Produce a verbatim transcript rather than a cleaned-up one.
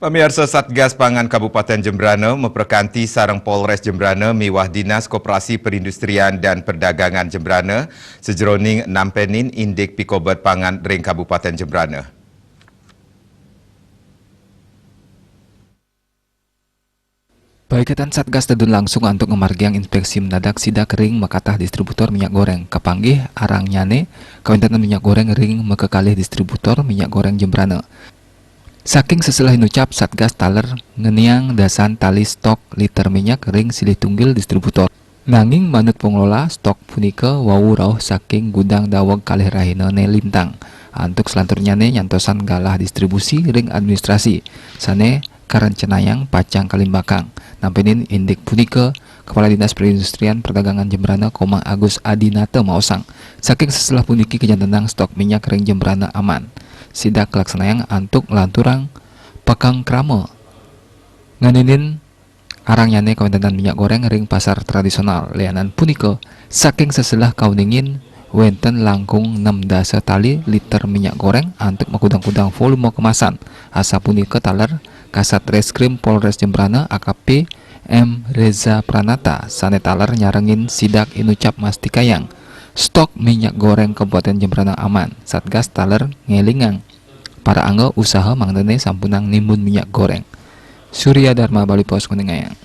Pamiarsa, Satgas Pangan Kabupaten Jembrana maprakanti sareng Polres Jembrana miwah Dinas Koperasi Perindustrian dan Perdagangan Jembrana sajeroning nampenin indik pikobet pangan ring Kabupaten Jembrana. Paiketan Satgas tedun langsung antuk ngamargiang inspeksi mendadak sidak ring makatah distributor minyak goreng. Kapanggih arangnyane kawentenan minyak goreng ring makakalih distributor minyak goreng Jembrana. Saking seselah inucap, Satgas taler ngeniang dasan tali stok liter minyak ring silih tunggil distributor. Nanging manut pengelola, stok punika wau rauh saking gudang daweg kalih rahinane lintang. Antuk selanturnyane nyantosan galah distribusi ring administrasi sane karencanayang pacang kalimbakang. Nampenin indik punika, Kepala Dinas Perindustrian Perdagangan Jembrana Komang Agus Adinata maosang, saking seselah puniki kajantenang stok minyak ring Jembrana aman. Sidak kalaksanayang antuk nglanturang pakengkrama ngeninin arangnyane kawentenan minyak goreng ring pasar tradisional. Lianan punika, saking seselah kauningin wenten langkung enam dasa tali liter minyak goreng antuk makudang-kudang volume kemasan. Asapunika taler Kasat Reskrim Polres Jembrana A K P M Reza Pranata sane taler nyarengin sidak inucap mastikayang stok minyak goreng Kabupaten Jembrana aman. Satgas taler ngelingang para angga usaha mangdane sampunang nimbun minyak goreng. Surya Dharma, Bali Post, nguningayang.